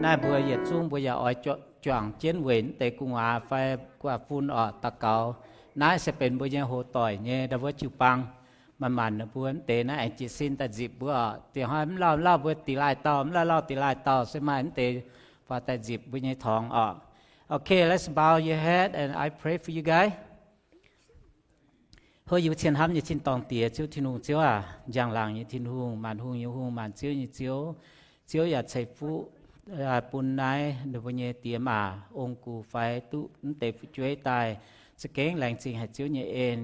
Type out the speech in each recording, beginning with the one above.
Naaiv mbuo yietc zungv mbuo yaac oix juangc jienv weic mv deix gu'nguaaz fai gu'nguaaz-fun orqc daux gaux. Naaiv se benx mbuo nyei hoc doic nyei ndau wuov jiu-baang. Manc-manc ninh mbuo mv deix naaiv aengx jiez sin daaih nzipc mbuo orqc. Diex hnoi mv lauh lauh mbuo dingc laaih dauh, mv lauh lauh dingc laaih dauh, se maaih mv deix faaux daaih nzipc mbuo nyei torngx orqc. Okay, let's bow your head and I pray for you guys. Hlo yie mbuo cien hnamv nyei tin-dorngh Diex, Ziouv Tin-Hungh, Ziouv aac, njang-laangc nyei Tin-Hungh, maanc hungh nyei Hungh, maanc ziouv nyei Ziouv. Ziouv yaac ceix fuqv bun naaiv ninh mbuo nyei diex maac ong-gux faix duqv mv deix fu'jueiv daaih. Za'gengh laengz zingh haic Ziouv nyei en,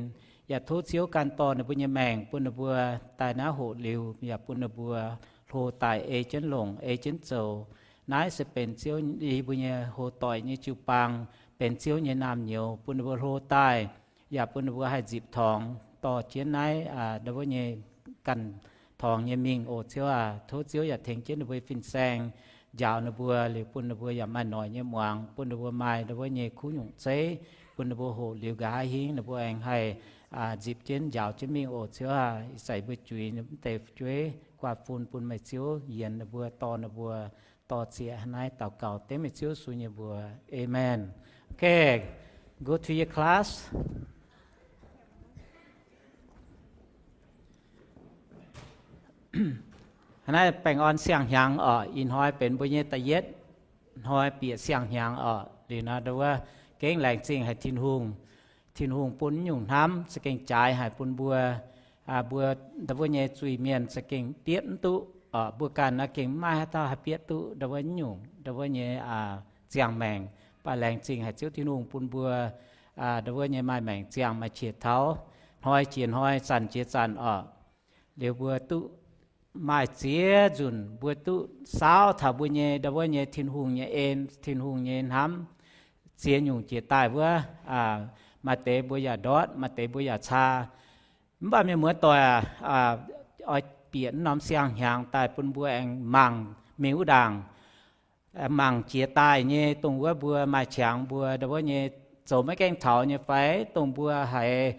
yaac tov Ziouv gan dorh ninh mbuo nyei maengc bun ninh mbuo daaih naaiv hoqc liuz, yaac bun ninh mbuo hlo daaih ei jienv longc, ei jienv zoux. Naaiv se benx Ziouv yie mbuo nyei hoc doic nyei jiu-baang, benx Ziouv nyei naamh nyouz bun ninh mbuo hlo daaih, yaac bun ninh mbuo haih nzipc torngx dorh jienv naaiv ndau wuov nyei ganh torngx nyei mingh oc Ziouv aac. Tov Ziouv yaac tengx jienv ninh mbuo nyei fin-saeng, njaaux ninh mbuo liuz bun ninh mbuo yaac maaih noic nyei muangx, bun ninh mbuo maaih ndau wuov nyei kuv nyungc zeiv, bun ninh mbuo hoqc liuz nqa'haav hingv ninh mbuo aengx haih nzipc jienv njaaux jienv mingh oc Ziouv aac. Ih zanc mbuo juix mv deix fu'jueiv gu'nguaaz-fun bun meih Ziouv yienx ninh mbuo, dorh ninh mbuo, dorh zieqc hnangv naaiv daux gaux dengv meih Ziouv Yesu nyei mbuox. Amen. Okay, go to your class. Hnangv naaiv baengh orn siang-hnyangx orqc, ih hnoi benx mbuo nyei da'yietv hnoi bieqc siang-hnyangx orqc. Liuz nor ndau wuov gengh laengz zingh haic Tin-Hungh. Tin-Hungh bun nyungc hnamv za'gengh jaaix haic bun mbuo. Mbuo ndau wuov nyei zuiz-mienh za'gengh bietv mv duqv orqc. Mbuo ganh naaiv gengh maiv maaih haaix dauh haih bietv duqv ndau wuov nyungc ndau wuov nyei ziangh maengc. Mv baac laengz zingh haic Ziouv Tin-Hungh bun mbuo ndau wuov nyei maaih maengc ziangh maaih qiex taux hnoi jiex hnoi, zanc jiex zanc orqc. Liuz mbuo duqv maaih ziex nzunc mbuo duqv saauv taux mbuo nyei ndau wuov nyei Tin-Hungh nyei en, Tin-Hungh nyei hnamv ziex nyungc jiex daaih wuov. Maaih deix mbuo yaac ndortv, maaih deix mbuo yaac caa. Mv baac mienh muoz-doic, oix bieqc norm siang-hnyangx daaih bun mbuo aengx mangc mingh wuov ndaangc, mangc jiex daaih nyei dongh wuov mbuo maaih qangx mbuo ndau wuov nyei zoux maiv gaengh taux nyei fai, dongh mbuo haiz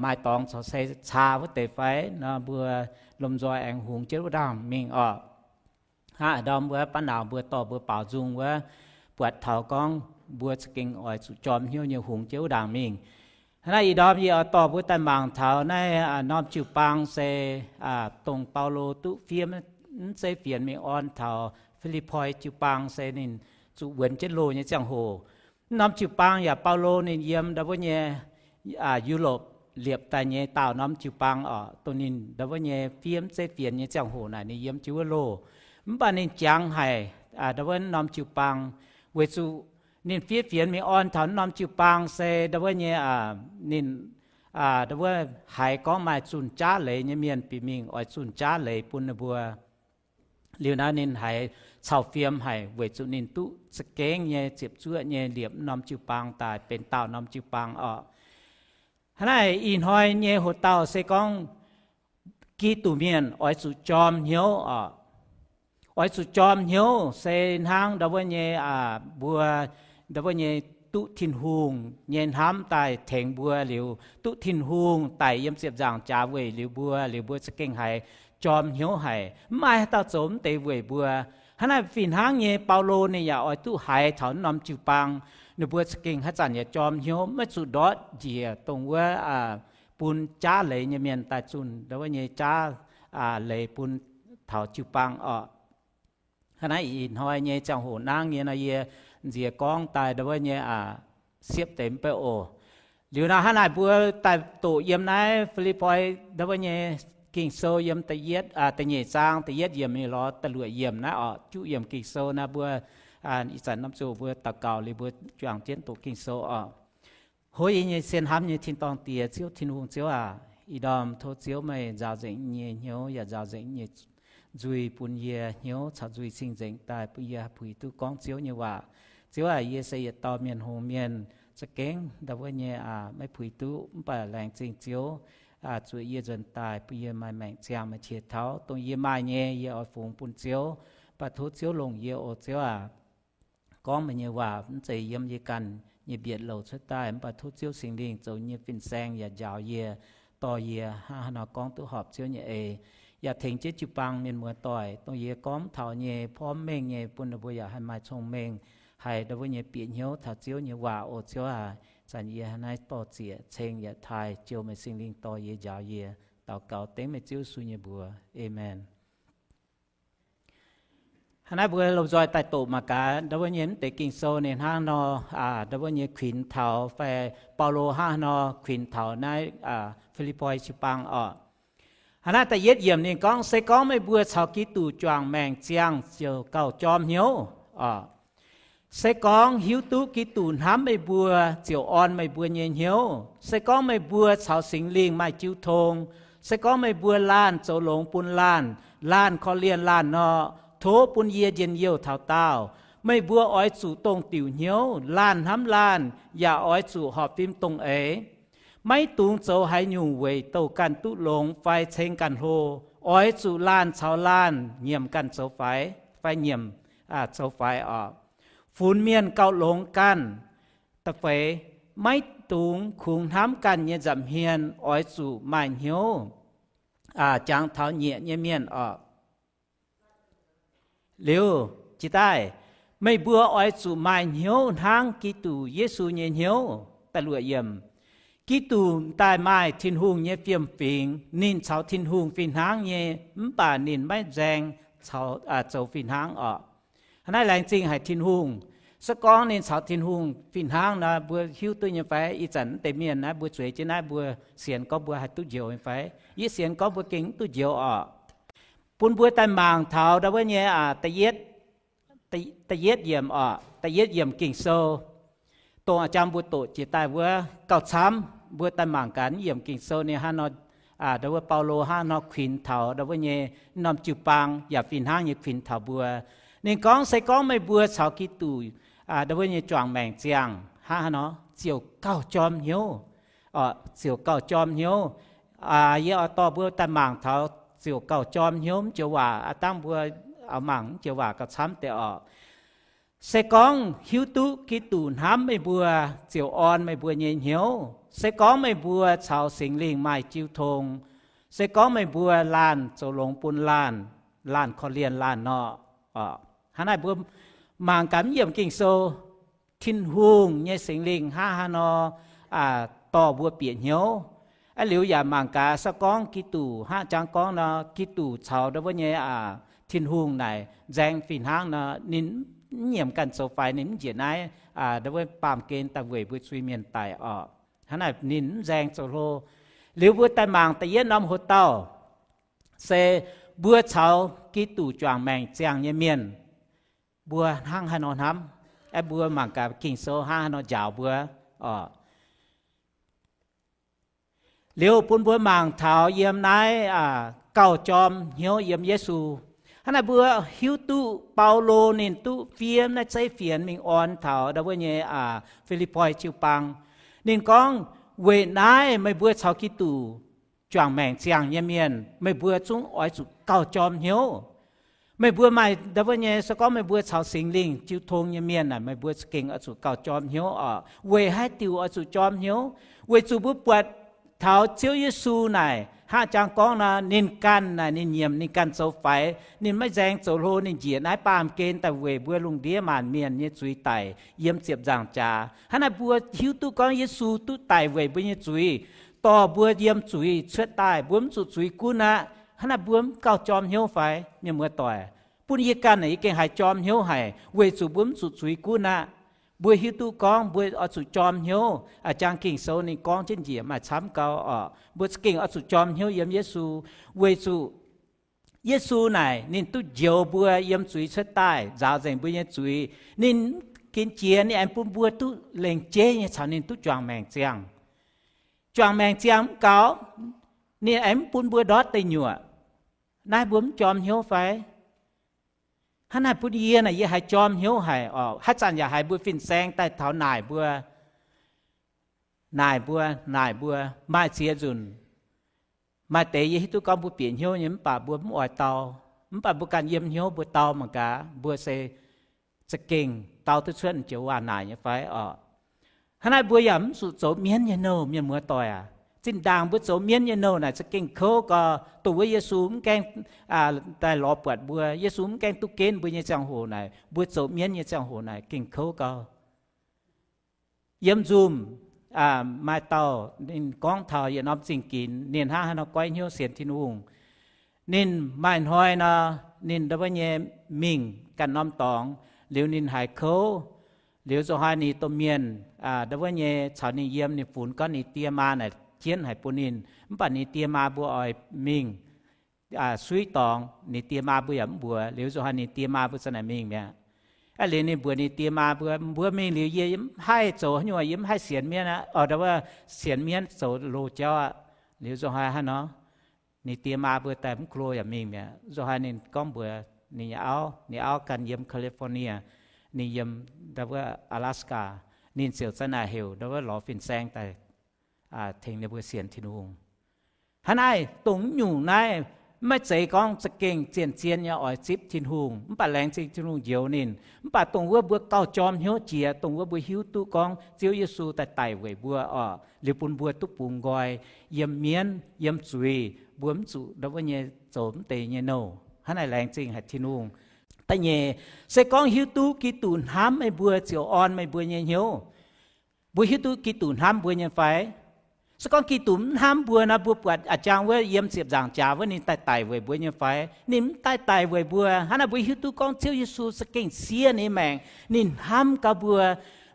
maaih dorngx corc se caa wuov deix fai nor, mbuo lomh nzoih aengx hungx jienv wuov ndaangc mingh orqc. Hnangv ndorm wuov baav nauz mbuo dorh mbuo baaux nzung wuov, buatc taux gorngv mbuo za'gengh oix zuqc jorm hnyouv nyei hungx jienv wuov ndaangc mingh. Hnangv naaiv ih ndorm yie oix dorh mbuo daaih mangc taux naaiv norm jiu-baang se dongh Baulo duqv fiev mv zeiv fienx mingh orn taux Fi^lipv^poi jiu-baang se ninh zuqc wuonx jienv loh nyei ziangh hoc. Mv norm jiu-baang yaac Baulo ninh yiem ndau wuov nyei Yu^lopc liepc daaih nyei daauh norm jiu-baang orqc, dongh ninh ndau wuov nyei fiev mv zeiv fienx nyei ziangh hoc naaic ninh yiem jienv wuov loh. Mv baac ninh jangx haic ndau wuov norm jiu-baang, weic zuqc ninh fiev fienx mingh orn taux norm jiu-baang se ndau wuov nyei ninh ndau wuov haiz gorngv maaih zunh jaav leiz nyei mienh bieqc mingh oix zunh jaav leiz bun ninh mbuo. Liuz naaiv ninh haiz cau fiem haic weic zuqc ninh duqv za'gengh nyei ziepc zuoqv nyei liepc norm jiu-baang daaih benx daauh norm jiu-baang orqc. Hnangv naaiv ih hnoi nyei hoc-dauh se gorngv Giduc mienh oix zuqc jorm hnyouv orqc. Oix zuqc jorm hnyouv se hnangv ndau wuov nyei mbuo ndau wuov nyei duqv Tin-Hungh nyei hnamv daaih tengx mbuo liuz, duqv Tin-Hungh daic yiem ziepc nzaangc jaax weic liuz mbuo, liuz mbuo za'gengh haiz jorm hnyouv haic. Mv maaih haaix dauh zoux mv deix weic mbuo. Hnangv naaiv fih hnangv nyei Baulo ninh yaac oix duqv haiz taux norm jiu-baang, ninh mbuo za'gengh haaix zanc yaac jorm hnyouv, maiv zuqc ndortv njiec dongh wuov bun jaav leiz nyei mienh daaih zunh ndau wuov nyei jaav leiz bun taux jiu-baang orqc. Hnangv naaiv ih hnoi nyei ziangh hoc nangv nyei nor yie nziex gorngv daaih ndau wuov nyei siepv deix mv bei oc. Liuz nor hnangv naaic mbuo daaih doqc yiem naaiv Fi^lipv^poi ndau wuov nyei Ging-Sou yiem da'yietv, da'nyeic zaang da'yietv yiemc mingh lorz da'luoqc yiemc naaiv orqc, juqv yiemc Ging-Sou naaiv mbuo ih zanc norm zuqc mbuo daux gaux liuz mbuo juangc jienv doqc Ging-Sou orqc. Hlo yie nyei sien hnamv nyei tin-dorngh Diex, Ziouv Tin-Hungh Ziouv aac, ih ndorm tov Ziouv meih nzaaux nzengc nyei hnyouv yaac nzaaux nzengc nyei nzuih bun yie, hnyouv caux nzuih cing-nzengc daaih bun yie haih puix duqv gorngv Ziouv nyei waac. Ziouv aac, yie se yietc dauh mienh hngongx mienh, za'gengh ndau wuov nyei maiv puix duqv, mv baac laengz zingh Ziouv zuotc yie nzuonx daaih bun yie maaih maengc ziangh maaih qiex taux dongh yie maaih nyei yie oix fungx bun Ziouv. Mv baac tov Ziouv longc yie oc Ziouv aac. Gorngv meih nyei waac mv zeiz yiem yie ganh nyei mbietc louc cuotv daaih, mv baac tov Ziouv Singx Lingh zoux nyei fin-saeng yaac njaaux yie, dorh yie hnangv haaix nor gorngv duqv horpc Ziouv nyei eix. yaac tengx jienv jiu-baang mienh muoz-doic, dongh yie gorngv taux nyei porv mengh nyei, bun ninh mbuo yaac haih maaih cong-mengh, haih ndau wuov nyei bieqc hnyouv taux Ziouv nyei waac oc. Ziouv aac, zanc yie hnangv naaiv dorh zieqc ceng yaac taaih, jouh meih Singx Lingh dorh yie njaaux yie. Daux gaux dengv meih Ziouv Yesu nyei mbuox. Aamen. Hnangv naaiv mbuo lomh nzoih daaih doqc mangc gaax ndau wuov nyei mv deix Ging-Sou ninh hnangv nor, ndau wuov nyei kuinx taux fai Baulo hnangv nor kuinx taux naaiv Fi^lipv^poi jiu-baang oc. Hnangv naaiv da'yietv yiemc ninh gorngv, Se gorngv meih mbuo caux Giduc juangc maengc ziangh ziouc gauh jorm hnyouv oc. Se gorngv hiuv duqv Giduc hnamv meih mbuo ziouc orn meih mbuo nyei hnyouv. Se gorngv meih mbuo caux Singx Lingh maaih jiu tong, se gorngv meih mbuo laanh zoux longx bun laanh, laanh korv-lienh laanh nor, tov bun yie njien-youh taux daauh. Meih mbuo oix zuqc dongh diuc hnyouv, laanh hnamv laanh, yaac oix zuqc horpc fim dongh eix. Maiv dungx zoux haaix nyungc weic douh ganh duqv longx fai ceng ganh hlo. Oix zuqc laanh caux laanh nyiemc ganh zoux faix, fai nyiemc zoux faix oc. Funx mienh gauh longx ganh. Da'feix, maiv dungx kungx hnamv ganh nyei nza'hmien, oix zuqc maaih hnyouv jangx taux nyieqc nyei mienh oc. Liuz jiex daaih, meih mbuo oix zuqc maaih hnyouv hnangv Giduc Yesu nyei hnyouv. Da'luoqc yiemc, Giduc daaih maaih Tin-Hungh nyei fiem-fingx. Ninh caux Tin-Hungh fih hnangv nyei, mv baac ninh maiv nzaeng zoux fih hnangv oc. Hnangv naaiv laengz zingh haic Tin-Hungh. Se gorngv ninh caux Tin-Hungh fih hnangv nor, mbuo hiuv duqv nyei fai? Ih zanc mv deix mienh naaiv mbuo zueiz jienv naaiv mbuo sienx gorngv mbuo haih duqv njoux nyei fai? Yie sienx gorngv mbuo gengh mv duqv njoux oc. Bun mbuo daaih mangc taux ndau wuov nyei da'yietv yiemc oc, da'yietv yiemc Ging-Sou, dongh a'jang mbuo doqc jiex daaih wuov gauh camv. Mbuo daaih mangc gaax yiemc Ging-Sou ninh hnangv nor, ndau wuov Baulo hnangv nor kuinx taux ndau wuov nyei norm jiu-baang yaac fih hnangv nyei kuinx taux mbuo. Ninh gorngv, Se gorngv meih mbuo caux Giduc ndau wuov nyei juangc maengc ziangh hnangv haaix nor, ziouc gauh jorm hnyouv. Ziouc gauh jorm hnyouv. Yie oix dorh mbuo daaih mangc taux ziouc gauh jorm hnyouv mv joux waac. Aav dangh mbuo oix mangc mv joux waac gauh camv deix oc. Se gorngv hiuv duqv Giduc hnamv meih mbuo ziouc orn meih mbuo nyei hnyouv. Se gorngv meih mbuo caux Singx Lingh maaih jiu tong, se gorngv meih mbuo laanh zoux longx bun laanh, laanh korv-lienh laanh nor. Hnangv naaiv mbuo mangc gaax mv yiemc Ging-Sou, Tin-Hungh nyei Singx Lingh hnangv haaix nor dorh mbuo bieqc hnyouv. Aa, liuz yaac mangc gaax se gorngv Giduc hnangv jangx gorngv nor, Giduc caux ndau wuov nyei Tin-Hungh naaic nzaeng fih hnangv nor, ninh mv nyiemc ganh zoux faix, ninh mv njiec naaiv ndau wuov baamh gen daaih weic mbuo zuiz-mienh daic oc. Hnangv naaic ninh mv nzaeng zoux hlo. Liuz mbuo daaih mangc da'yietv norm hoc-dauh, se mbuo caux Giduc juangc maengc ziangh nyei mienh, mbuo hnangv haaix nor hnamv. Aeqv, mbuo mangc gaax Ging-Sou hnangv haaix nor njaaux mbuo oc. Liuz bun mbuo mangc taux yiem naaiv gauh jorm hnyouv yiem Yesu. Hnangv naaiv mbuo hiuv duqv Baulo ninh duqv fiev naaiv zeiv fienx mingh orn taux ndau wuov nyei Fi^lipv^poi jiu-baang. Ninh gorngv, Weic naaiv meih mbuo caux Giduc juangc maengc ziangh nyei mienh, meih mbuo zungv oix zuqc gauh jorm hnyouv. Meih mbuo maaih ndau wuov nyei, se gorngv meih mbuo caux Singx Lingh jiu tong nyei mienh aah, meih mbuo za'gengh oix zuqc gauh jorm hnyouv oc. Weic haaix diuc oix zuqc jorm hnyouv? Weic zuqc mbuo buatc taux Ziouv Yesu naaic, hnangv jang gorngv nor, ninh ganh naaic, ninh nyiemc ninh ganh zoux faix, ninh maiv nzaeng zoux hlo, ninh njiec naaiv baamh gen daaih weic mbuo lungh ndiev maanc mienh nyei zuiz daic yiem ziepc nzaangc jaax. Hnangv naaiv mbuo hiuv duqv gorngv Yesu duqv daic weic mbuo nyei zuiz, dorh mbuo yiem zuiz cuotv daaih, mbuo mv zuqc zuiz gunv aqv. Hnangv naaiv mbuo mv gauh jorm hnyouv fai, mienh muoz-doic? Bun yie ganh naaic, yie gengh haiz jorm hnyouv haic, weic zuqc mbuo mv zuqc zuiz gunv aqv. Mbuo hiuv duqv gorngv mbuo oix zuqc jorm hnyouv. Aa, jang Ging-Sou ninh gorngv jienv njiec maaih camv gau oc. Mbuo za'gengh oix zuqc jorm hnyouv yiem Yesu, weic zuqc Yesu naaic ninh duqv njoux mbuo yiem zuiz cuotv daaih, nzaaux nzengc mbuo nyei zuiz. Ninh mv ginx jiex, ninh aengx bun mbuo duqv lengc jeiv nyei caux ninh duqv juangc maengc ziangh. Juangc maengc ziangh mv gaux, ninh aengx mv bun mbuo ndortv deic nyuoqc. Naaiv mbuo mv jorm hnyouv fai? Hnangv naaiv bun yie naaic, yie haiz jorm hnyouv haic oc. Haaix zanc yaac haiz mbuo fin-saeng daaih taux naaic mbuo, naaic mbuo, naaic mbuo. Maaih ziex nzunc, maaih deix yie hiuv duqv gorngv mbuo bieqc hnyouv nyei mv baac mbuo mv oix dau. Mv baac mbuo ganh yiem hnyouv mbuo dau mangc gaax, mbuo se za'gengh dau duqv cuotv joux waac naaic nyei fai oc? Hnangv naaiv mbuo yaac mv zuqc zoux mienv nyei nouh, mienh muoz-doic aac. Zinh ndaangc mbuo zoux mienv nyei nouh naaic za'gengh kouv gau, dongh wuov Yesu mv gaengh daaih lorz buatc mbuo, Yesu mv gaengh duqv ginv mbuo nyei ziangh hoc naaic, mbuo zoux mienv nyei ziangh hoc naaic gengh kouv gau. Yiem nzunc maaih dauh ninh gorngv taux yietc norm zingh ginx, ninh hnangv haaix nor goiv hnyouv sienx Tin-Hungh. Ninh maaih hnoi nor, ninh ndau wuov nyei mingh ganh norm dorngx, liuz ninh haiz kouv, liuz nzunc hnoi ninh domh mienh ndau wuov nyei caux ninh yiem, ninh funx gorngv ninh die maa naaic jienv haic bun ninh, mv baac ninh die maa mbuo oix mingh suiv dorngx, ninh die maa mbuo yaac mv mbuox. Liuz nzunc hnoi ninh die maa mbuo za'naaic mingh mi'aqv. Aav liuz ninh mbuox ninh die maa mbuo, mbuo mingh liuz yie mv haih zoux haaix nyungc, yie mv haih sienx mienv aqv, ndau wuov sienx mienv zoux loz-jauv aqv. Liuz nzunc hnoi hnangv nor, ninh die maa mbuo daaih mv klo yaac mingh mi'aqv. Nzunc hnoi ninh gorngv mbuox ninh nyei auv, ninh auv ganh yiem California, ninh yiem ndau wuov Alaska, ninh ziouc za'naaic heuc ndau wuov lorz fin-saeng daaih tengx ninh mbuo sienx Tin-Hungh. Hnangv naaiv, dongh nyungc naaiv maiv zeiz gorngv za'gengh zien-zien nyei oix zipv Tin-Hungh, mv baac laengz zingh Tin-Hungh njoux ninh. Mv baac dongh wuov mbuo gauh jorm hnyouv jiex, dongh wuov mbuo hiuv duqv gorngv Ziouv Yesu daaih daic weic mbuo orqc, liuz bun mbuo duqv bungx nqoi yiem mienv yiem zuiz, mbuo mv zuqc ndau wuov nyei zoux mv deix nyei nouh. Hnangv naaiv laengz zingh haic Tin-Hungh. Da'nyeic, se gorngv hiuv duqv Giduc hnamv meih mbuo ziouc orn meih mbuo nyei hnyouv. Mbuo hiuv duqv Giduc hnamv mbuo nyei fai? Se gorngv Giduc mv hnamv mbuo nor, mbuo buatc a'jang wuov yiem ziepc nzaangc jaax wuov ninh daaih daic weic mbuo nyei fai? Ninh mv daaih daic weic mbuo. Hnangv naaic mbuo hiuv duqv gorngv Ziouv Yesu za'gengh siev ninh maengc, ninh hnamv gau mbuo.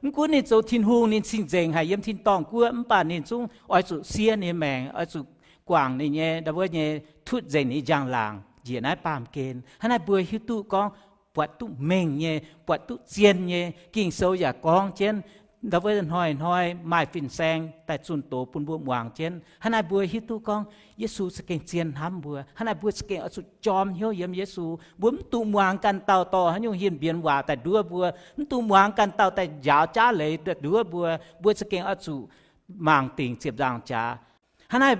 Mv gunv ninh zoux Tin-Hungh, ninh cing-nzengc haic yiem tin-dorngh guoqv, mv baac ninh zungv oix zuqc siev ninh maengc, oix zuqc guangc ninh nyei ndau wuov nyei, tutv nzengc ninh njang-laangc njiec naaiv baamh gen. Hnangv naaiv mbuo hiuv duqv gorngv buatc duqv mengh nyei, buatc duqv zien nyei. Ging-Sou yaac gorngv jienv ndau wuov hnoi-hnoi maaih fin-saeng daaih zunh doz bun mbuo muangx jienv. Hnangv naaiv mbuo hiuv duqv gorngv Yesu za'gengh zien hnamv mbuo. Hnangv naaiv mbuo za'gengh oix zuqc jorm hnyouv yiem Yesu. Mbuo mv dungx muangx ganh dauh dorh haaix nyungc hingh mbienx waac daaih nduov mbuo, mv dungx muangx ganh dauh daaih njaaux jaav leiz daaih nduov mbuo. Mbuo za'gengh oix zuqc mangc dingc ziepc nzaangc jaax. Hnangv naaiv,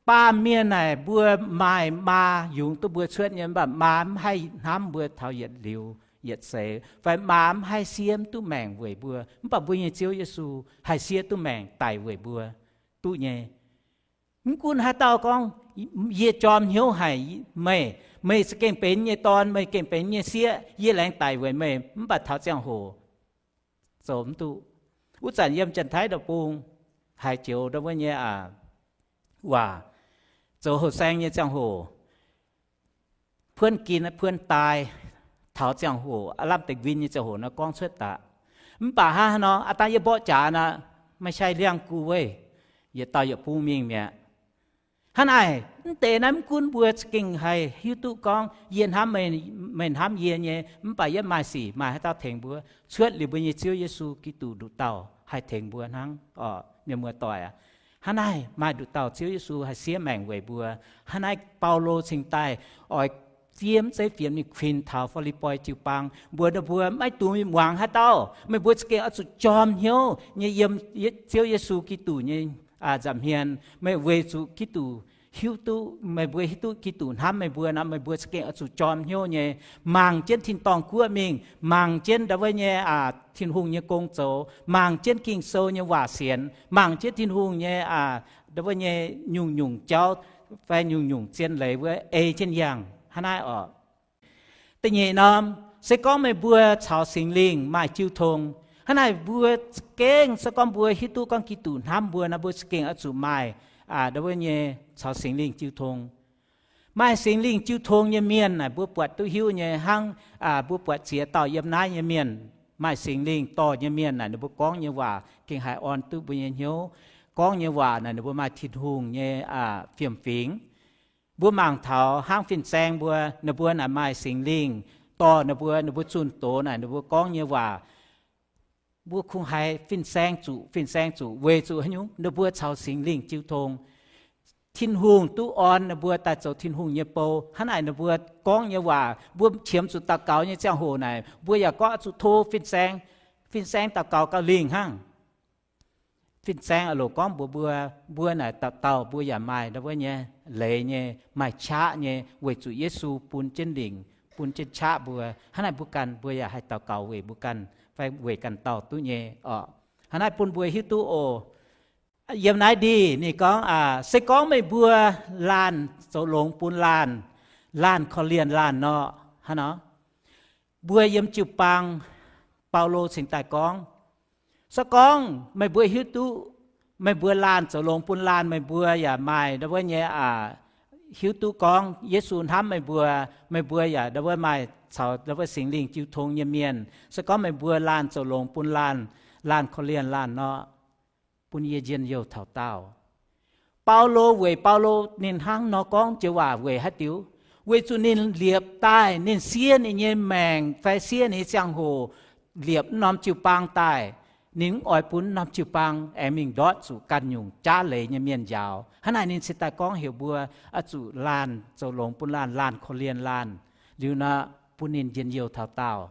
baamh mienh naaic mbuo maaih maa yungz duqv mbuo cuotv nyei, mv baac maa mv haih hnamv mbuo taux yietc liuz yietc seix, fai maa mv haih siev duqv maengc weic mbuo. Mv baac mbuo nyei Ziouv Yesu haih siev duqv maengc daic weic mbuo duqv nyei. Mv gunv haaix dauh gorngv, yie jorm hnyouv haic meih, meih za'gengh benx nyei dorn, meih gengh benx nyei sieqv, yie laengz daic weic meih, mv baac taux ziangh hoc zoux mv duqv. Wuov zanc yiem Janx-Taiv Deic-Bung haiz joux ndau wuov nyei aac, waac, zoux houh saeng nyei ziangh hoc, puonv gin puonv daai, taux ziangh hoc aav lamh deix nquin nyei ziangh hoc nor gorngv cuotv daaih. Mv baac hnangv haaix nor, aav dangh yie mborqv jaax nor, maiv shai liangv gu weiv, yietc dauh yietc bung mingh mi'aqv. Hnangv naaic, mv deix naaiv mv gunv mbuo za'gengh haih hiuv duqv gorngv yie hnamv meih, meih hnamv yie nyei, mv baac yie maaih sic maaih haaix dauh tengx mbuo. Cuotv liuz mbuo nyei Ziouv Yesu Giduc nduqc dauh haih tengx mbuo hnangv. Mienh muoz-doic aac, hnangv naaiv maaih nduqc dauh Ziouv Yesu haih siev maengc weic mbuo. Hnangv naaiv Baulo cingx daaih oix fiev mv zeiz fienx mingh kuinx taux Fi^lipv^poi jiu-baang, mbuox ninh mbuo, maiv dungx mingh muangx haaix dauh. Meih mbuo za'gengh oix zuqc jorm hnyouv nyei yiem Ziouv Yesu Giduc nyei nza'hmien. Meih weic zuqc Giduc hiuv duqv, meih mbuo hiuv duqv Giduc hnamv meih mbuo nor, meih mbuo za'gengh oix zuqc jorm hnyouv nyei mangc jienv tin-dorngh guoqv mingh, mangc jienv ndau wuov nyei Tin-Hungh nyei gong zoux, mangc jienv Ging-Sou nyei waac sienx, mangc jienv Tin-Hungh nyei ndau wuov nyei nyungc-nyungc jauv fai nyungc-nyungc zien leiz wuov ei jienv yangh. Hnangv naaiv oc. Da'nyeic norm, se gorngv meih mbuo caux Singx Lingh maaih jiu tong. Hnangv naaiv mbuo za'gengh, se gorngv mbuo hiuv duqv gorngv Giduc hnamv mbuo nor, mbuo za'gengh oix zuqc maaih ndau wuov nyei caux Singx Lingh jiu tong. Maaih Singx Lingh jiu tong nyei mienh naaic, mbuo buatc duqv hiuv nyei hnangv, mbuo buatc ziex dauh yiem naaiv nyei mienh, maaih Singx Lingh dorh nyei mienh naaic, ninh mbuo gorngv nyei waac gengh haih orn duqv mbuo nyei hnyouv. Gorngv nyei waac naaic, ninh mbuo maaih Tin-Hungh nyei fiem-fingx. Mbuo mangc taux hnangv fin-saeng mbuo, ninh mbuo naaic maaih Singx Lingh dorh ninh mbuo, ninh mbuo zunh doz naaic, ninh mbuo gorngv nyei waac, mbuo kungx haiz fin-saeng zuqc, fin-saeng zuqc. Weic zuqc haaix nyungc? Ninh mbuo caux Singx Lingh jiu tong. Tin-Hungh duqv orn ninh mbuo daaih zoux Tin-Hungh nyei bou. Hnangv naaic ninh mbuo gorngv nyei waac, mbuo qiemx zuqc daux gaux nyei ziangh hoc naaic, mbuo yaac gorngv zuqc tov fin-saeng, fin-saeng daux gaux gauh lingh hnangv. Fin-saeng aah loc gorngv mbuox mbuo, mbuo naaic dauh dauh mbuo yaac maaih ndau wuov nyei leiz nyei, maaih qaqv nyei, weic zuqc Yesu bun jienv lingc, bun jienv qaqv mbuo. Hnangv naaic mbuo ganh mbuo yaac haih daux gaux weic mbuo ganh fai weic ganh dauh duqv nyei oc. Hnangv naaiv bun mbuo hiuv duqv oc. Yiem naaiv ndih ninh gorngv, se gorngv meih mbuo laanh zoux longx bun laanh, laanh korv-lienh laanh nor, hnangv nor, mbuo yiem jiu-baang, Baulo cingx daaih gorngv, se gorngv meih mbuo hiuv duqv meih mbuo laanh zoux longx bun laanh, meih mbuo yaac maaih ndau wuov nyei, hiuv duqv gorngv Yesu hnamv meih mbuo, meih mbuo yaac ndau wuov maaih caux ndau wuov Singx Lingh jiu tong nyei mienh. Se gorngv meih mbuo laanh zoux longx bun laanh, laanh korv-lienh laanh nor, bun yie njien-youh taux daauh. Baulo weic Baulo ninh hnangv nor gorngv joux waac weic haaix diuc? Weic zuqc ninh liepc daaih, ninh siev ninh nyei maengc fai siev ninh nyei ziangh hoc liepc wuov norm jiu-baang daaih, ninh mv oix bun wuov norm jiu-baang aengx mingh ndortv zuqc ganh nyungc jaav leiz nyei mienh njaaux. Hnangv naaic ninh cingx daaih gorngv heuc mbuo oix zuqc laanh zoux longx bun laanh, laanh korv-lienh laanh, liuz nor, bun ninh njien-youh taux daauh.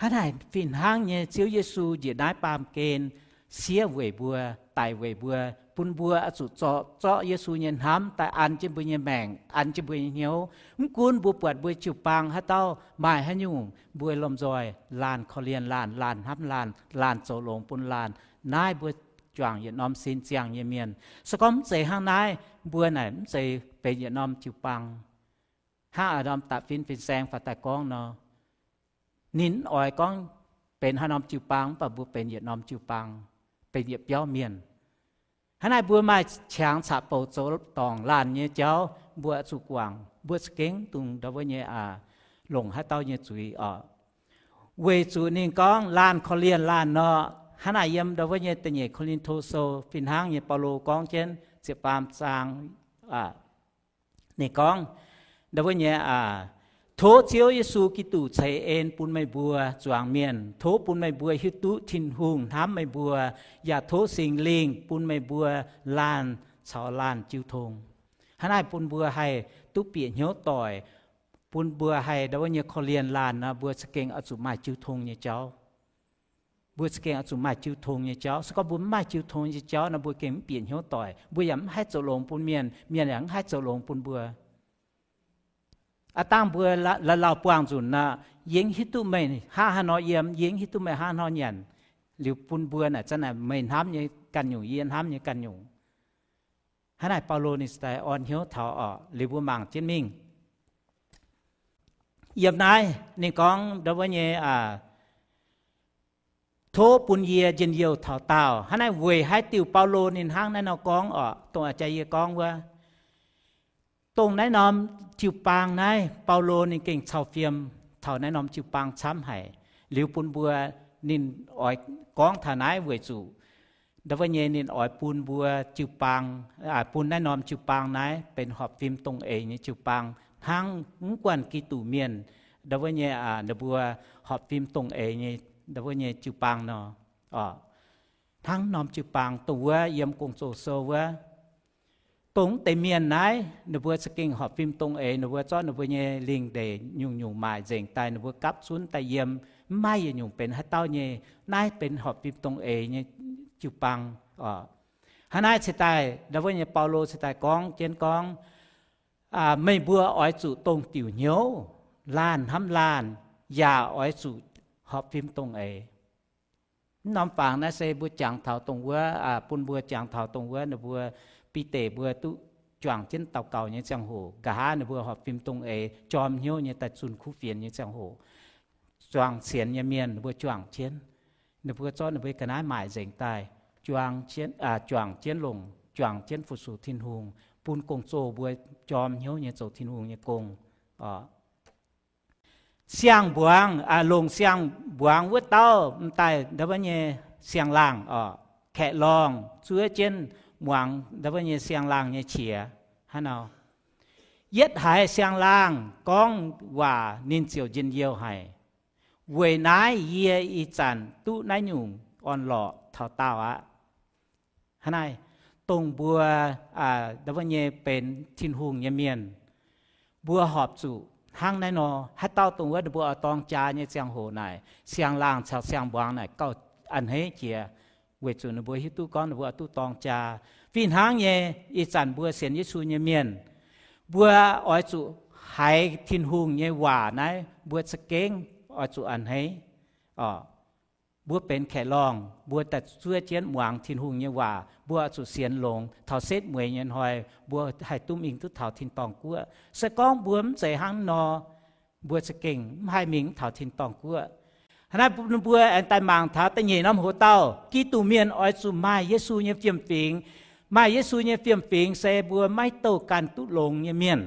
Hnangv naaic fih hnangv nyei Ziouv Yesu njiec naaiv baamh gen siev weic mbuo, daic weic mbuo, bun mbuo oix zuqc zorqv, zorqv Yesu nyei hnamv daaih an jienv mbuo nyei maengc, an jienv mbuo nyei hnyouv. Mv gunv mbuo buatc mbuo jiu-baang haaix dauh maaih haaix nyungc, mbuo lomh nzoih laanh korv-lienh laanh, laanh hnamv laanh, laanh zoux longx bun laanh, naaiv mbuo juangc yietc norm sin ziangh nyei mienh. Se gorngv mv zeiz hnangv naaiv, mbuo naaic mv zeiz benx yietc norm jiu-baang. Hnangv a'ndorm da'fin fin-saeng faaux daaih gorngv nor, ninh mv oix gorngv benx haaix norm jiu-baang, mv baac mbuo benx yietc norm jiu-baang, benx yietc biauv mienh. Hnangv naaiv mbuo maaih qangx caqv-bouc zoux dorngc laanh nyei jauv, mbuo zuqc guangc, mbuo za'gengh dungx ndau wuov nyei, longc haaix dauh nyei zuiz oc. Weic zuqc ninh gorngv laanh korv-lienh laanh nor, hnangv naaic yiem ndau wuov nyei da'nyeic Ko^lin^to Sou fih hnangv nyei Baulo gorngv jienv ziepc faam zaang, ninh gorngv, ndau wuov nyei, tov Ziouv Yesu Giduc ceix en bun meih mbuo zuangx mienh. Tov bun meih mbuo hiuv duqv Tin-Hungh hnamv meih mbuo, yaac tov Singx Lingh bun meih mbuo laanh caux laanh jiu tong. Hnangv naaiv bun mbuo haih duqv bieqc hnyouv doic, bun mbuo haih ndau wuov nyei korv-lienh laanh nor, mbuo za'gengh oix zuqc maaih jiu tong nyei jauv. Mbuo za'gengh oix zuqc maaih jiu tong nyei jauv. Se gorngv mbuo mv maaih jiu tong nyei jauv nor, mbuo gengh mv bieqc hnyouv doic. Mbuo yaac mv haih zoux longx bun mienh, mienh yaac mv haih zoux longx bun mbuo. Aav dangh mbuo la'lauh buangh nzunc nor, yie mv hiuv duqv meih hnangv haaix nor yiem, yie mv hiuv duqv meih hnangv haaix nor nyanc. Liuz bun mbuo naaic zanc naaic meih hnamv nyei ganh nyungc, yie hnamv nyei ganh nyungc. Hnangv naaic Baulo ninh cingx daaih orn hnyouv taux oc. Liuz mbuo mangc jienv mingh. Yiem naaiv ninh gorngv ndau wuov nyei, tov bun yie njien-youh taux daauh. Hnangv naaiv weic haaix diuc Baulo ninh hnangv naaiv nor gorngv oc? Dongh a'jang yie gorngv wuov, dongh naaiv norm jiu-baang naaiv, Baulo ninh gengh cau fiem taux naaiv norm jiu-baang camv haic. Liuz bun mbuo, ninh oix gorngv taux naaiv weic zuqc ndau wuov nyei ninh oix bun mbuo jiu-baang, bun naaiv norm jiu-baang naaiv benx horpc fim dongh eix nyei jiu-baang, hnangv mv guanh Giduc mienh ndau wuov nyei, ninh mbuo horpc fim dongh eix nyei ndau wuov nyei jiu-baang nor. Hnangv norm jiu-baang dongh wuov yiem Gong-Zoh sou wuov, dongh deix mienh naaiv ninh mbuo za'gengh horpc fim dongh eix, ninh mbuo zorqv ninh mbuo nyei lingh ndeic nyungc-nyungc maaic nzengc daaih, ninh mbuo gapv zunv daaih yiem, mv maaih yietc nyungc benx haaix dauh nyei. Naaiv benx horpc fim dongh eix nyei jiu-baang oc. Hnangv naaiv cingx daaih ndau wuov nyei Baulo cingx daaih gorngv jienv gorngv, meih mbuo oix zuqc dongh diuc hnyouv, laanh hnamv laanh, yaac oix zuqc horpc fim dongh eix. Mv norm fangx naaiv se mbuo jangx taux dongh wuov, bun mbuo jangx taux dongh wuov ninh mbuo, Bide mbuo duqv juangc jienv daux gaux nyei ziangh hoc, nqa'haav ninh mbuo horpc fim dongh eix jorm hnyouv nyei daaih zunh kuv fienx nyei ziangh hoc, zuangx sienx nyei mienh ninh mbuo juangc jienv. Ninh mbuo zorqv ninh mbuo ga'naaiv maaic nzengc daaih, juangc jienv longc, juangc jienv fu-sux Tin-Hungh, bun gong-zoh mbuo jorm hnyouv nyei zoux Tin-Hungh nyei gong. Siang-mbuangz, longc siang-mbuangz wuov dauh m'daaih ndau wuov nyei siang-laangh oc, kaeqv-lorngh zuov jienv muangx ndau wuov nyei siang-laangh nyei qiex hnangv nor. Yietv haiz siang-laangh gorngv waac ninh ziouc njien-youh haic. Weic naaiv yie ih zanc duqv naaiv nyungc orn-lorqc taux daauh aqv. Hnangv naaiv, dongh mbuo ndau wuov nyei benx Tin-Hungh nyei mienh, mbuo horpc zuqc hnangv naaiv nor. Haaix dauh dongh wuov ninh mbuo oix dorng jaa nyei ziangh hoc naaic, siang-laangh caux siang-mbuangz naaic gauh a'hneiv jiex, weic zuqc ninh mbuo hiuv duqv gorngv ninh mbuo oix duqv dorng jaa. Fih hnangv nyei, ih zanc mbuo sienx Yesu nyei mienh, mbuo oix zuqc haiz Tin-Hungh nyei waac naaiv, mbuo za'gengh oix zuqc a'hneiv oc. Mbuo benx kaeqv-lorngh, mbuo daaih zuov jienv muangx Tin-Hungh nyei waac, mbuo oix zuqc sienx longx. Taux setv mueiz nyei hnoi mbuo haih duqv mingh duqv taux tin-dorngh guoqv. Se gorngv mbuo mv zeiz hnangv nor, mbuo za'gengh mv haih mingh taux tin-dorngh guoqv. Hnangv naaiv mbuo aengx daaih mangc taux da'nyeic norm hoc-dauh, Giduc mienh oix zuqc maaih Yesu nyei fiem-fingx. Maaih Yesu nyei fiem-fingx se mbuo maiv douh ganh duqv longx nyei mienh.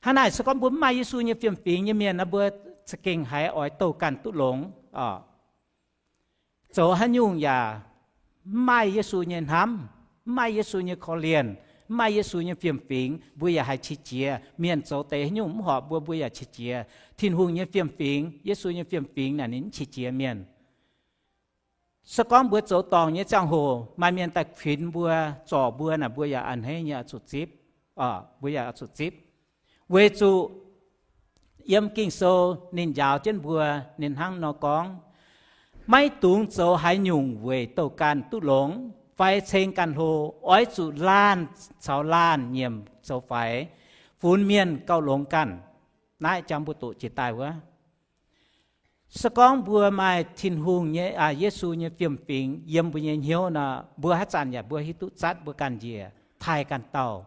Hnangv naaic, se gorngv mbuo mv maaih Yesu nyei fiem-fingx nyei mienh nor, mbuo za'gengh haiz oix douh ganh duqv longx oc. Zoux haaix nyungc yaac mv maaih Yesu nyei hnamv, mv maaih Yesu nyei korv-lienh, mv maaih Yesu nyei fiem-fingx, mbuo yaac haiz qiex jiez. Mienh zoux deix haaix nyungc mv horpc mbuo, mbuo yaac qiex jiez. Tin-Hungh nyei fiem-fingx, Yesu nyei fiem-fingx naaic ninh mv qiex jiez mienh. Se gorngv mbuo zoux dorngc nyei ziangh hoc maaih mienh daaih kuinx mbuo, zorc mbuo naaic, mbuo yaac a'hneiv nyei oix zuqc zipv, mbuo yaac oix zuqc zipv. Weic zuqc yiem Ging-Sou ninh njaaux jienv mbuo, ninh hnangv nor gorngv, maiv dungx zoux haaix nyungc weic douh ganh duqv longx fai ceng ganh hlo. Oix zuqc laanh caux laanh nyiemc zoux faix, funx mienh gauh longx ganh. Naaiv jang mbuo doqc jiex daaih wuov. Se gorngv mbuo maaih Tin-Hungh nyei, Yesu nyei fiem-fingx yiem mbuo nyei hnyouv nor, mbuo haaix zanc yaac mbuo hiuv duqv zatv mbuo ganh njiec, taaih ganh dauh.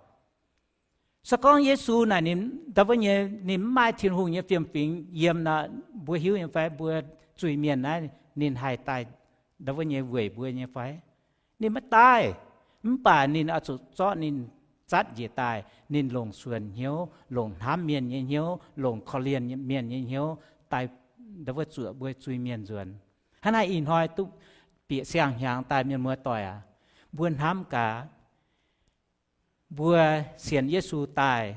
Se gorngv Yesu naaic ninh, ndau wuov nyei, ninh mv maaih Tin-Hungh nyei fiem-fingx yiem nor, mbuo hiuv nyei fai mbuo zuiz-mienh naaiv ninh haih daaih ndau wuov nyei weic mbuo nyei fai? Ninh maiv daaih. Mv baac ninh oix zuqc zorqv ninh zatv njiec daaih, ninh longc suonc hnyouv, longc hnamv mienh nyei hnyouv, longc korv-lienh mienh nyei hnyouv daaih ndau wuov zuoqc mbuo zuiz-mienh nzuonx. Hnangv naaiv ih hnoi duqv bieqc siang-hnyangx daaih, mienh muoz-doic aac, mbuo hnamv gaax, mbuo sienx Yesu daaih,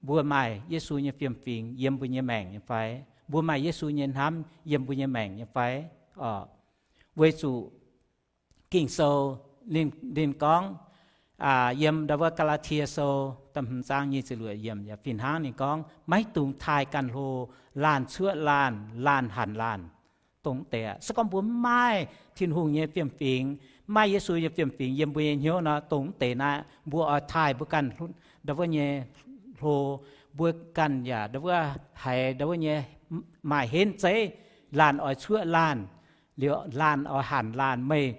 mbuo maaih Yesu nyei fiem-fingx yiem mbuo nyei maengc nyei fai? Mbuo maaih Yesu nyei hnamv yiem mbuo nyei maengc nyei fai? Weic zuqc Ging-Sou ninh gorngv, yiem ndau wuov Gaa^laa^tie Sou da'hmz zaang nyic ziepc luoqc yiemc yaac fih hnangv ninh gorngv, maiv dungx taaih ganh hlo, laanh cuoqv laanh, laanh hanc laanh. Dongh deix aqv. Se gorngv mbuo mv maaih Tin-Hungh nyei fiem-fingx, mv maaih Yesu nyei fiem-fingx yiem mbuo nyei hnyouv nor, dongh deix naaiv mbuo oix taaih mbuo ganh ndau wuov nyei hlo, mbuo ganh yaac ndau wuov haiz ndau wuov nyei maaih henv zeiv, laanh oix cuoqv laanh, liuz laanh oix hanc laanh. Meih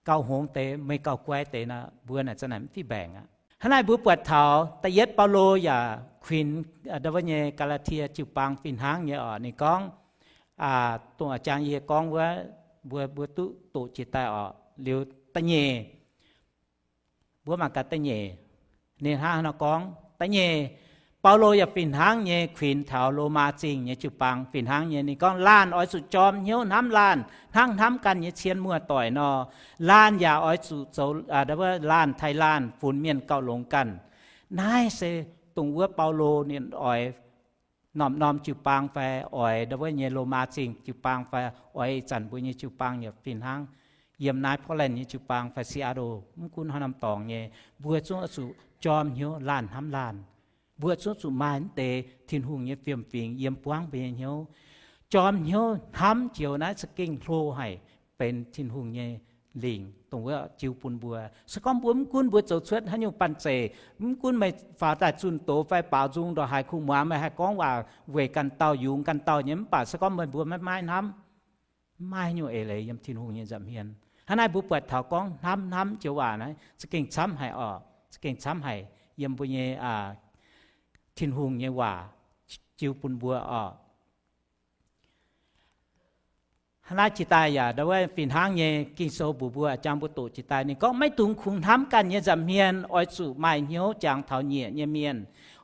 gauh hngongx deix, meih gauh guai deix nor, mbuo naaic za'naaic mv fih mbaengc aqv. Hnangv naaic mbuo buatc taux da'yietv Baulo yaac kuinx ndau wuov nyei Gaa^laa^tie jiu-baang fih hnangv nyei oc. Ninh gorngv, dongh a'jang yie gorngv wuov, mbuo, mbuo duqv doqc jiex daaih oc. Liuz da'nyeic, mbuo mangc gaax da'nyeic, ninh hnangv haaix nor gorngv. Da'nyeic, Baulo yaac fih hnangv nyei kuinx taux Lomaa Zingh nyei jiu-baang fih hnangv nyei. Ninh gorngv, laanh oix zuqc jorm hnyouv hnamv laanh hnangv hnamv ganh nyei cien muoz-doic nor. Laanh yaac oix zuqc zoux, ndau wuov, laanh taaih laanh, funx mienh gauh longx ganh. Naaiv se dongh wuov Baulo ninh oix norm-norm jiu-baang fai oix ndau wuov nyei Lomaa Zingh jiu-baang fai oix ih zanc mbuo nyei jiu-baang yaac fih hnangv, yiem naaiv Portland nyei jiu-baang fai Seattle, mv gunv haaix norm dorngx nyei, mbuo zungv oix zuqc jorm hnyouv laanh hnamv laanh. Mbuo zungv zuqc maaih mv deix Tin-Hungh nyei fiem-fingx yiem buangv mbuo nyei hnyouv. Jorm hnyouv hnamv joux naaiv za'gengh hlo haic, benx Tin-Hungh nyei lingc dongh wuov jiu bun mbuo. Se gorngv mbuo mv gunv mbuo zoux cuotv haaix nyungc banh zeic, mv gunv meih faaux daaih zunh doz fai baaux nzung ndongc haaix kuh muangx, meih haih gorngv waac weic ganh dauh, yungz ganh dauh nyei, mv baac se gorngv meih mbuo maiv maaih hnamv, mv maaih haaix nyungc eix leiz yiem Tin-Hungh nyei nza'hmien. Hnangv naaiv mbuo buatc taux gorngv hnamv, hnamv joux waac naaiv za'gengh camv haic oc, za'gengh camv haic yiem mbuo nyei Tin-Hungh nyei waac jiu bun mbuo oc. Hnangv naaiv jiex daaih yaac ndau wuov fih hnangv nyei Ging-Sou mbuox mbuo, jang mbuo doqc jiex daaih ninh gorngv, maiv dungx kungx hnamv ganh nyei nza'hmien oix zuqc maaih hnyouv jangx taux nyiec nyei mienh.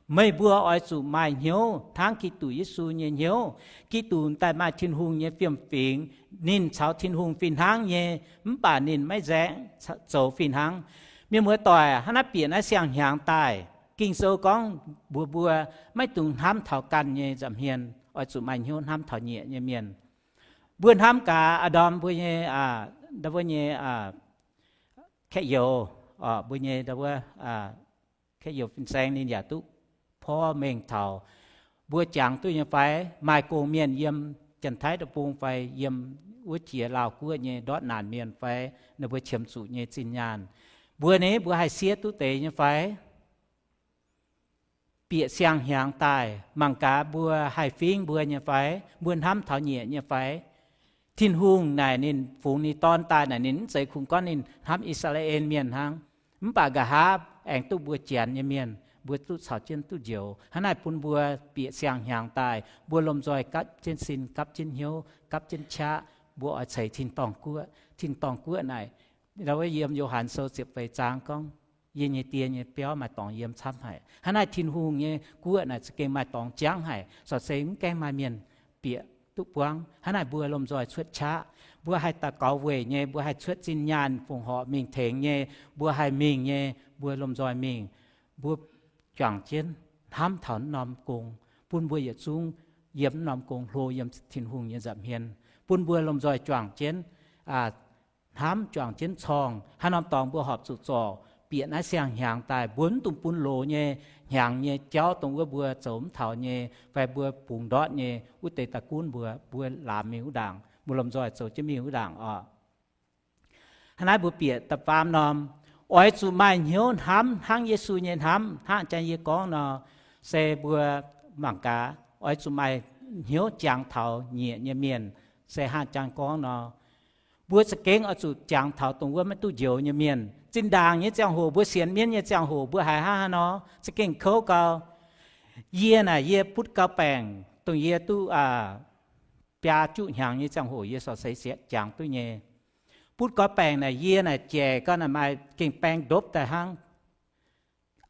Meih mbuo oix zuqc maaih hnyouv hnangv Giduc Yesu nyei hnyouv. Giduc daaih maaih Tin-Hungh nyei fiem-fingx. Ninh caux Tin-Hungh fih hnangv nyei, mv baac ninh maiv nzaeng zoux fih hnangv. Mienh muoz-doic, hnangv naaiv bieqc naaiv siang-hnyangx daaih, Ging-Sou gorngv mbuox mbuo, maiv dungx hnamv taux ganh nyei nza'hmien, oix zuqc maaih hnyouv hnamv taux nyiec nyei mienh. Mbuo hnamv gaax Aa^ndorm mbuo nyei, ndau wuov nyei kaeqv-youz, mbuo nyei ndau wuov kaeqv-youz fin-saeng ninh yaac duqv porv mengh taux. Mbuo jangx duqv nyei fai? Maaih gong-mienh yiem Janx-Taiv Deic-Bung fai yiem wuov jiex Laauh Guoqv nyei ndortv naanc mienh fai ninh mbuo qiemx zuqc nyei zinh nyaanh, mbuo ni mbuo haih siev duqv deix nyei fai? Bieqc siang-hnyangx daaih mangc gaax mbuo haih fingv mbuo nyei fai? Mbuo hnamv taux nyiec nyei fai? Tin-Hungh naaic ninh fungx ninh Dorn daaih naaic ninh mv zeiz kungx gorngv ninh hnamv I^saa^laa^en Mienh hnangv. Mv baac nqa'haav aengx duqv mbuo Janx nyei mienh, mbuo duqv caux jienv duqv njoux. Hnangv naaic bun mbuo bieqc siang-hnyangx daaih, mbuo lomh nzoih gapv jienv sin, gapv jienv hnyouv, gapv jienv qaqv, mbuo oix ceix tin-dorngh guoqv. Tin-dorngh guoqv naaic, yiem Yo^han Sou ziepc feix zaang gorngv, Yie nyei Die nyei biauv maaih dorngx yiem camv haic. Hnangv naaic Tin-Hungh nyei guoqv naaic za'gengh maaih dorngx jangv haic, corc se mv gaengh maaih mienh bieqc duqv buangv. Hnangv naaic mbuo lomh nzoih cuotv qaqv, mbuo haih daux gaux weic nyei, mbuo haih cuotv zinh nyaanh fongc horc mingh tengx nyei, mbuo haih mingh nyei, mbuo lomh nzoih mingh. Mbuo juangc jienv hnamv taux wuov norm gong, bun mbuo yietc zungv yiem wuov norm gong hlo yiem Tin-Hungh nyei nza'hmien, bun mbuo lomh nzoih juangc jienv hnamv, juangc jienv corngh haaix norm dorngx mbuo horpc zuqc zorc. Bieqc naaiv siang-hnyangx daaih mbuo mv dungx bun loz nyei hnyangx nyei jauv dongh wuov mbuo zoux mv taux nyei fai mbuo bungx ndortv nyei wuov deix daaih gunv mbuo, mbuo laamx mingh wuov ndaangc, mbuo lomh nzoih zoux jienv mingh wuov ndaangc oc. Hnangv naaiv mbuo bieqc da'faam norm, oix zuqc maaih hnyouv hnamv hnangv Yesu nyei hnamv. Hnangv jang yie gorngv nor, se mbuo mangc gaax, oix zuqc maaih hnyouv jangx taux nyiec nyei mienh. Se hnangv jang gorngv nor, mbuo za'gengh oix zuqc jangx taux dongh wuov maiv duqv njoux nyei mienh. Zinh ndaangc nyei ziangh hoc mbuo sienx mienv nyei ziangh hoc mbuo haiz hnangv haaix nor za'gengh kouv gau. Yie naaic yie butv gau baengc, dongh yie duqv biaa juqv hnyangx nyei ziangh hoc yie corc seix jangx duqv nyei. Butv gau baengc naaic yie naaic jaic gau naaic maaih gengh baeng ndopv daaih hnangv.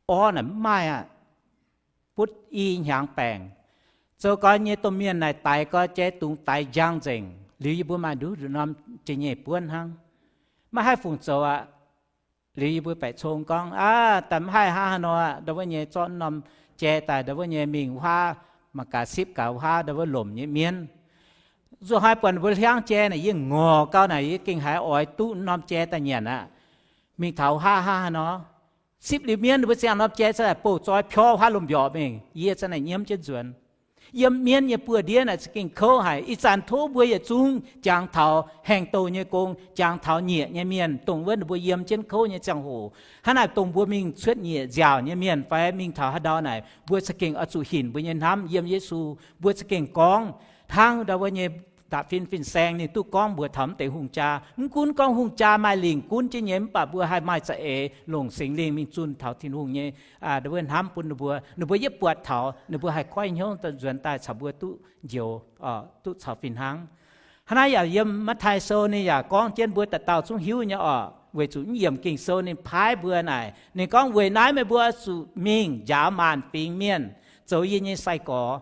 Orv naaic mv maaih aqv. Butv i hnyangx baengc. Zoux gau nyei domh mienh naaic daix gau jai dungz daix njang nzengc. Liuz yie mbuo maaih nduqc norm jai nyeic buonv hnangv. Maiv haih fungc zoux aqv. Liuz yie mbuo baeqc cong gorngv, Aav, daaih mv haih hnangv haaix nor, ndau wuov nyei zorqv norm jai daaih ndau wuov nyei mingh wuov haav, mangc gaax sipv gaax wuov haav ndau wuov lomc nyei mienv. Nzuqc hnoi buatc ninh mbuo hliangv jai naaic yie ngorc gau naaic yie gengh haiz oix duqv norm jai daaih nyanc aqv. Mingh taux wuov haav hnangv haaix nor, sipv liuz mienv ninh mbuo ziangh norm jai za'naaic bouh zoi piorv wuov haav lomh mbiorqc mingh, yie za'naaic nyiemv jienv nzuonx. Yiem mienv nyei buoz-ndiev naaic za'gengh kouv haic. Ih zanc tov mbuo yietc zungv jangx taux haengh douh nyei gong, jangx taux nyiec nyei mienh, dongh wuov ninh mbuo yiem jienv kouv nyei ziangh hoc. Hnangv naaic dongh mbuo mingh cuotv nyiec nziaauc nyei mienh fai mingh taux haaix ndau naaic, mbuo za'gengh oix zuqc hinc mbuo nyei hnamv yiem Yesu. Mbuo za'gengh gorngv hnangv ndau wuov nyei ndapv fin fin-saeng ninh duqv gorngv mbuox taux mv deix hungh jaa. Mv gunv gorngv hungh jaa maaih lingc gunv jienv nyei, mv baac mbuo haih maaih za'eix longc Singx Lingh mingh zunh taux Tin-Hungh nyei ndau wuov hnamv bun ninh mbuo, ninh mbuo yietv buatc taux, ninh mbuo haih goiv hnyouv nzuonx daaih caux mbuo duqv njoux, duqv caux fih hnangv. Hnangv naaiv yaac yiem Matv^taai Sou ninh yaac gorngv jienv mbuo dauh dauh zungv hiuv nyei orqc, weic zuqc mv yiemc Ging-Sou ninh paaiv mbuo naaic, ninh gorngv, Weic naaiv meih mbuo oix zuqc mingh njaaux maanc fingx mienh zoux yie nyei sai-gorx.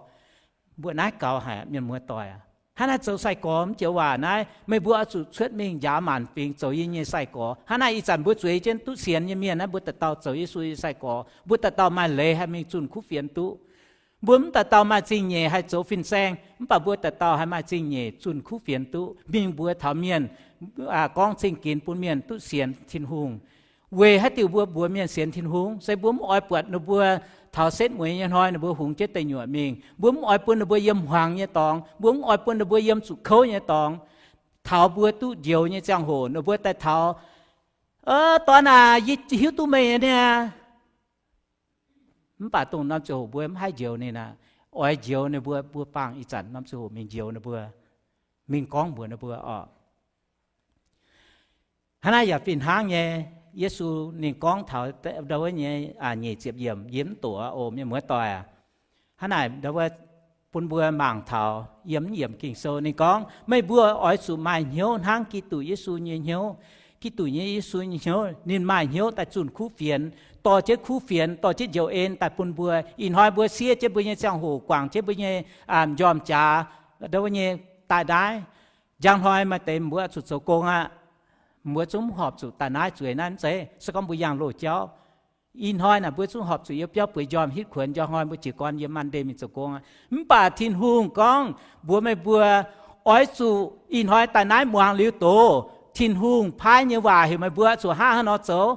Mbuo naaiv gaux haic mienh muoz-doic aac. Hnangv naaiv zoux sai-gorx mv joux waac naaiv, meih mbuo oix zuqc cuotv mingh njaaux maanc fingx zoux yie nyei sai-gorx. Hnangv naaiv ih zanc mbuo zueiz jienv duqv sienx nyei mienh naaiv, mbuo dauh dauh zoux Yesu nyei sai-gorx, mbuo dauh dauh maaih leiz haih mingh zunh kuv fienx duqv. Mbuo mv dauh dauh maaih zingh nyeic haih zoux fin-saeng, mv baac mbuo dauh dauh haih maaih zingh nyeic zunh kuv fienx duqv, mingh mbuox taux mienh, gorngv zingh ginx bun mienh duqv sienx Tin-Hungh. Weic haaix diuc mbuo mbuox mienh sienx Tin-Hungh? Se mbuo mv oix buatc ninh mbuo taux setv mueiz nyei hnoi ninh mbuo hungx jienv deic nyuoqc mingh. Mbuo mv oix bun ninh mbuo yiem hmuangx nyei dorngx. Mbuo mv oix bun ninh mbuo yiem zuqc kouv nyei dorngx. Taux mbuo duqv njoux nyei ziangh hoc ninh mbuo daaih taux, Dorn aac, yie hiuv duqv meih nyei niaa. Mv baac dongh norm ziangh hoc mbuo mv haih njoux ninh aqv. Oix njoux ninh mbuo, mbuo bangh ih zanc norm ziangh hoc mingh njoux ninh mbuo, mingh gorngv mbuox ninh mbuo orqc. Hnangv naaiv yaac fih hnangv nyei, Yesu ninh gorngv taux ndau wuov nyei nyic ziepc yiemc, yie mv doqc oc, mienh muoz-doic aac. Hnangv naaic ndau wuov bun mbuo mangc taux yiem mv yiemc Ging-Sou ninh gorngv, Meih mbuo oix zuqc maaih hnyouv hnangv Giduc Yesu nyei hnyouv. Giduc nyei Yesu nyei hnyouv, ninh maaih hnyouv daaih zunh kuv fienx, dorh jienv kuv fienx, dorh jienv njoux en daaih bun mbuo. Ih hnoi mbuo siev jienv mbuo nyei ziangh hoc, guangc jienv mbuo nyei njormh jaax, ndau wuov nyei daaih naaiv. Njang hnoi maaih deix mbuo oix zuqc zoux gong aqv. Mbuo zungv mv horpc zuqc daaih naaiv zueiz naaiv mv zeiz. Se gorngv mbuo yangh loz-jauv, ih hnoi naaic mbuo zungv horpc zuqc yiem biauv bueix njormh hitv kuonx, njang hnoi mbuo jiez gorn yiem Monday mingh zoux gong aqv. Mv baac Tin-Hungh gorngv mbuox meih mbuo, oix zuqc ih hnoi daaih naaiv muangx liuz doz Tin-Hungh paaiv nyei waac heuc meih mbuo zuqc hnangv haaix nor zoux,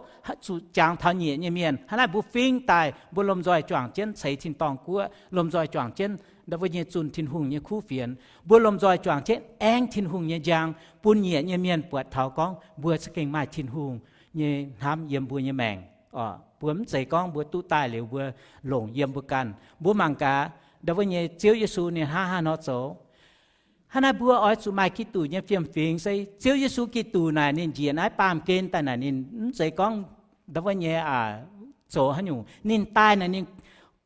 zuqc jangx taux nyiec nyei mienh. Hnangv naaiv mbuo fingx daaih mbuo lomh nzoih juangc jienv ceix tin-dorngh guoqv, lomh nzoih juangc jienv ndau wuov nyei zunh Tin-Hungh nyei kuv fienx. Mbuo lomh nzoih juangc jienv aengv Tin-Hungh nyei njang bun nyiec nyei mienh buatc taux gorngv mbuo za'gengh maaih Tin-Hungh nyei hnamv yiem mbuo nyei maengc. Mbuo mv zeiz gorngv mbuo duqv daaih liuz mbuo longc yiem mbuo ganh. Mbuo mangc gaax ndau wuov nyei Ziouv Yesu ninh hnangv haaix nor zoux. Hnangv naaiv mbuo oix zuqc maaih Giduc nyei fiem-fingx. Se Ziouv Yesu Giduc naaic ninh njiec naaiv baamh gen daaih naaic ninh mv zeiz gorngv ndau wuov nyei aac, zoux haaix nyungc. Ninh daaih naaic ninh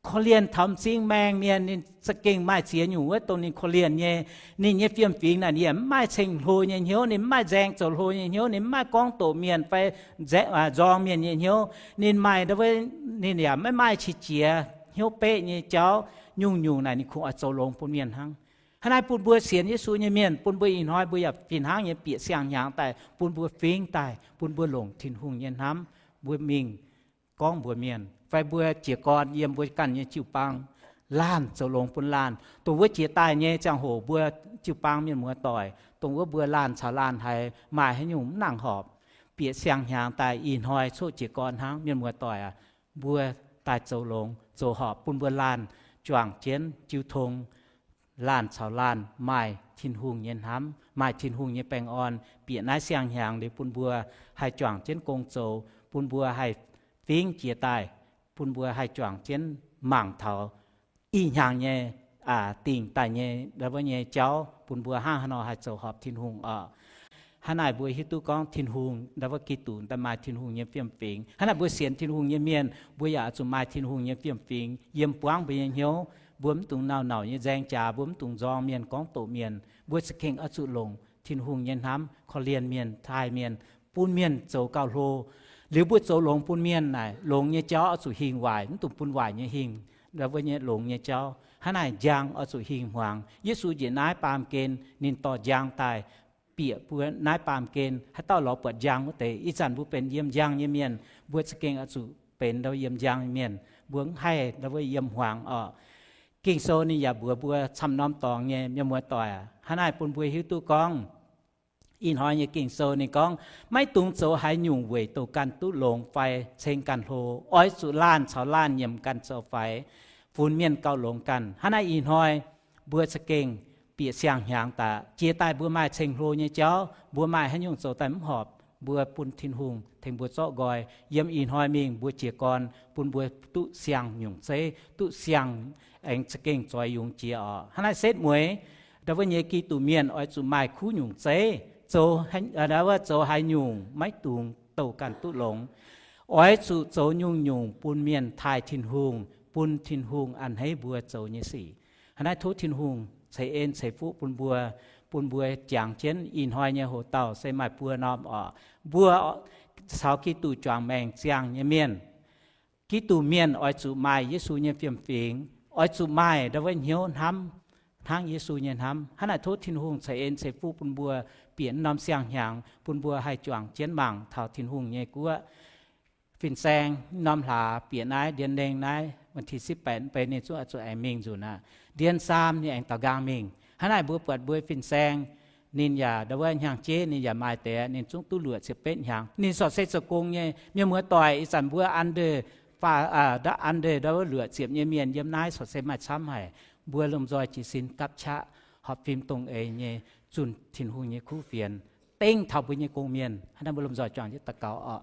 korv-lienh taux m'zing maengh mienh. Ninh za'gengh maaih ziex nyungc wuov dongh ninh korv-lienh nyei. Ninh nyei fiem-fingx naaic ninh yaac mv maaih ceng-hlo nyei hnyouv, ninh mv maaih nzaeng zoux hlo nyei hnyouv, ninh mv maaih gorngv doqc mienh fai nzorng mienh nyei hnyouv. Ninh maaih ndau wuov, ninh yaac maiv maaih qiex jiez hnyouv beqv nyei jauv. Nyungc-nyungc naaic ninh kungx oix zoux longx bun mienh hnangv. Hnangv naaiv bun mbuo sienx Yesu nyei mienh, bun mbuo ih hnoi mbuo yaac fih hnangv nyei bieqc siang-hnyangx daaih, bun mbuo fingx daaih, bun mbuo longc Tin-Hungh nyei hnamv, mbuo mingh gorngv mbuox mienh, fai mbuo jiez gorn yiem mbuo ganh nyei jiu-baang, laanh zoux longx bun laanh. Dongh wuov jiex daaih nyei ziangh hoc mbuo jiu-baang mienh muoz-doic, dongh wuov mbuo laanh caux laanh haiz maaih haaix nyungc mv nangc horpc, bieqc siang-hnyangx daaih ih hnoi coqv jiez gorn hnangv. Mienh muoz-doic aac, mbuo daaih zoux longx zoux horpc bun mbuo laanh juangc jienv jiu tong, laanh caux laanh maaih Tin-Hungh nyei hnamv, maaih Tin-Hungh nyei baengh orn, bieqc naaiv siang-hnyangx liuz bun mbuo haih juangc jienv gong zoux, bun mbuo haih fingx jiex daaih, bun mbuo haih juangc jienv mangc taux ih hnyangx nyei, aa, dingc daaih nyei ndau wuov nyei jauv, bun mbuo hnangv haaix nor haih zoux horpc Tin-Hungh oc. Hnangv naaic mbuo hiuv duqv gorngv Tin-Hungh ndau wuov Giduc daaih maaih Tin-Hungh nyei fiem-fingx. Hnangv naaic mbuo sienx Tin-Hungh nyei mienh, mbuo yaac oix zuqc maaih Tin-Hungh nyei fiem-fingx yiem buangv mbuo nyei hnyouv. Mbuo mv dungx nauc-nauc nyei nzaeng jaax, mbuo mv dungx nzorng mienh gorngv doqc mienh. Mbuo za'gengh oix zuqc longc Tin-Hungh nyei hnamv korv-lienh mienh, taaih mienh, bun mienh zoux gauh hlo. Liuz mbuo zoux longx bun mienh naaic, longx nyei jauv oix zuqc hingh waaic, mv dungx bun waaic nyei hingh ndau wuov nyei longx nyei jauv. Hnangv naaic njang oix zuqc hingh hmuangx. Yesu njiec naaiv baamh gen ninh dorh njang daaih bieqc mbuo naaiv baamh gen. Haaix dauh lorz buatc njang wuov deix, ih zanc mbuo benx yiem njang nyei mienh, mbuo za'gengh oix zuqc benx ndau yiem njang nyei mienh. Mbuo mv haih ndau wuov yiem hmuangx oc. Ging-Sou ninh yaac mbuox mbuo camv norm dorngx nyei, mienh muoz-doic aac. Hnangv naaiv bun mbuo hiuv duqv gorngv, ih hnoi nyei Ging-Sou ninh gorngv, maiv dungx zoux haaix nyungc weic douc ganh duqv longx fai ceng ganh hlo. Oix zuqc laanh caux laanh nyiemc ganh zoux faix, funx mienh gauh longx ganh. Hnangv naaiv ih hnoi mbuo za'gengh bieqc siang-hnyangx daaih, jiex daaih mbuo maaih ceng-hlo nyei jauv, mbuo maaih haaix nyungc zoux daaih mv horpc, mbuo bun Tin-Hungh tengx mbuo zorqv nqoi. Yiem ih hnoi mingh mbuo jiez gorn bun mbuo duqv siang-nyungc zeiv, duqv siang, aengx za'gengh zoix yungz jiex oc. Hnangv naaiv setv mueiz ndau wuov nyei Giduc mienh oix zuqc maaih kuv nyungc zeiv, zoux, ndau wuov zoux haaix nyungc maiv dungx douc ganh duqv longx. Oix zuqc zoux nyungc-nyungc bun mienh taaih Tin-Hungh, bun Tin-Hungh a'hneiv mbuo zoux nyei sic. Hnangv naaiv tov Tin-Hungh ceix en ceix fuqv bun mbuo, bun mbuo jangx jienv ih hnoi nyei hoc-dauh se maaih buo norm oc. Mbuo caux Giduc juangc maengc ziangh nyei mienh, Giduc mienh oix zuqc maaih Yesu nyei fiem-fingx, oix zuqc maaih ndau wuov hnyouv hnamv hnangv Yesu nyei hnamv. Hnangv naaic tov Tin-Hungh ceix en ceix fuqv bun mbuo bieqc norm siang-hnyangx, bun mbuo haih juangc jienv mangc taux Tin-Hungh nyei guoqv. Fin-Saeng norm hlaax bieqc naaiv ndien lengh naaiv วันที่สิบแปด benx ninh zungv oix zuqc aengx mingh nzunc aqv. Ndien saam ninh aengx daaux nqaang mingh. Hnangv naaic mbuo buatc mbuo Fin-Saeng ninh yaac ndau wuov hnyangx-jeiv ninh yaac maaih deix, ninh zungv duqv luoqc ziepc betv hnyangx. Ninh corc se zoux gong nyei. Mienh muoz-doic, ih zanc mbuo under, under ndau wuov luoqc ziepc nyei mienh yiem naaiv corc se maaih camv haic. Mbuo lomh nzoih jiez sin gapv qaqv horpc fim dongh eix nyei zunh Tin-Hungh nyei kuv fienx, dengv taux mbuo nyei gong-mienh. Hnangv naaiv mbuo lomh nzoih juangc jienv daux gaux oc.